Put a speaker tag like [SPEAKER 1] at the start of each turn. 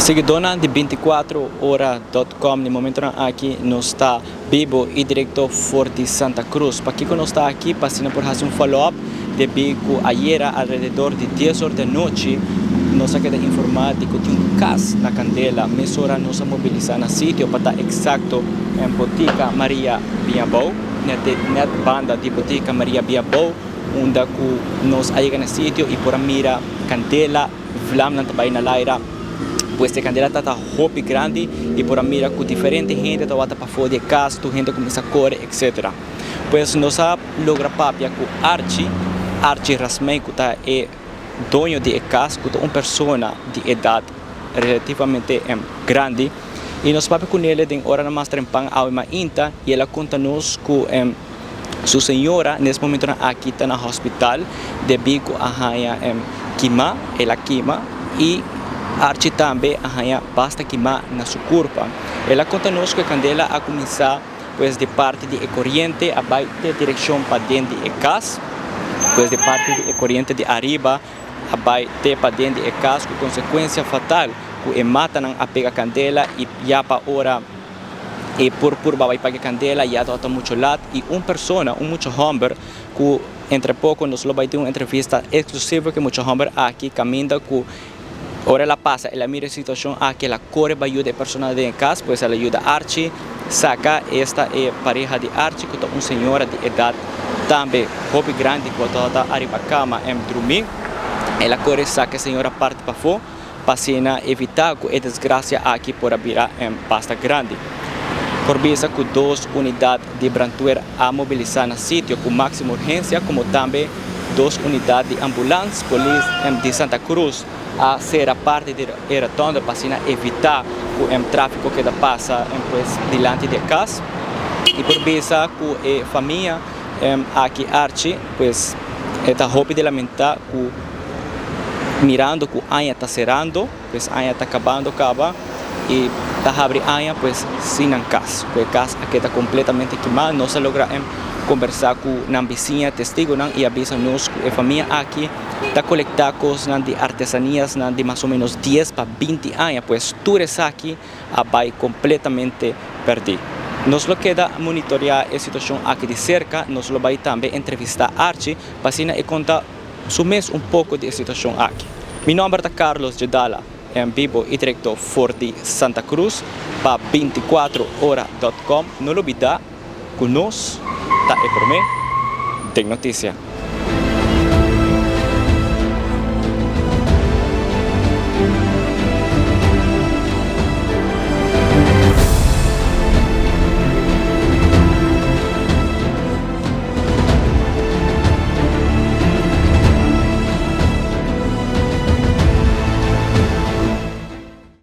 [SPEAKER 1] Siguidónan di 24 ora dot com, di momentonan aki nos ta bibo y directo for di Santa Cruz. Pakico nos ta aki? Pa asina por haci un follow up debi cu ayera alrededor di dies or di anochi nos a keda informa di cu tin un cas na candela. Mesora nos a mobilisa na sitio pa ta exacto en Botica Maria Biabou, net net banda di Botica Maria Biabou unda cu nos a yega na sitio y por a mira candela. Vlamnan ta bai na laira, pues e kandela ta hopi grandi i por a mira ku diferente hende tabata pafó di e kas, tur hende kuminsá kore etcetera. Pues nos a logra papia ku Archie, Archie Rasmijn ku ta e doño di e kas ku ta un persona di edat relativamente grandi i nos papia kunele den oranan mas trempan awe mainta i el a konta nos ku Su señora nes momentonan aki ta na hospital debí ku a haña kimá, el a kima i Archie tambe a haña basta kimá na su kurpa. El a konta nos ku e kandela a kuminsá pues di parti di e koriente a bai te direkshon paden di e kas, pues di parti di e koriente di ariba a bai te paden di e kas ku konsekuensia fatal ku e matanan a pega kandela i ya pa ora. E por purba bai paga candela ya tabata mucho lat y un persona, un mucha homber cu entre poco nos lo bai tin un entrevista exclusivo cu e mucha homber aki caminda cu ora el a pasa el a mira e situacion aki el a core bai yuda e persona den e cas pues el a yuda Archie saca esta e pareha di Archie cu ta un señora di edad tambe hopi grandi cu tabata ariba cama en drumi el a core saca e señora parti pafo. Pa asina evitá ku e desgrasia aki por a bira basta grandi. Por bisa ku dos unidat di brandweer a mobilisá na sitio ku máksimo urgensia komo tambe dos unidat di ambulans. Polis di Santa Cruz a sera parti di e rotonda pa asina evitá ku tráfiko keda pasa pues dilanti di e kas. I por bisa ku e famia aki Archie pues e ta hopi di lamentá ku mirando ku aña ta serando, pues aña ta kabando kaba i ta habri aña pues sin nan kas, ku e kas a keda kompletamente kimá. Nos a logra kombersá ku nan bisiña, testigunan i a bisa nos ku e famia aki ta kolektá kosnan di artesaniasnan di mas o ménos dies pa binti aña, pues tur esaki a bai kompletamente pèrdí. Nos lo keda monitoreá e situashon aki di serka, nos lo bai tambe entrevistá Archie pa asina e konta su mes un poko di e situashon aki. Mi nòmber ta Carlos Jedala, en bibo i direktor for di Santa Cruz pa 24 ora dot com. No lubidá ku nos ta e promé den notisia.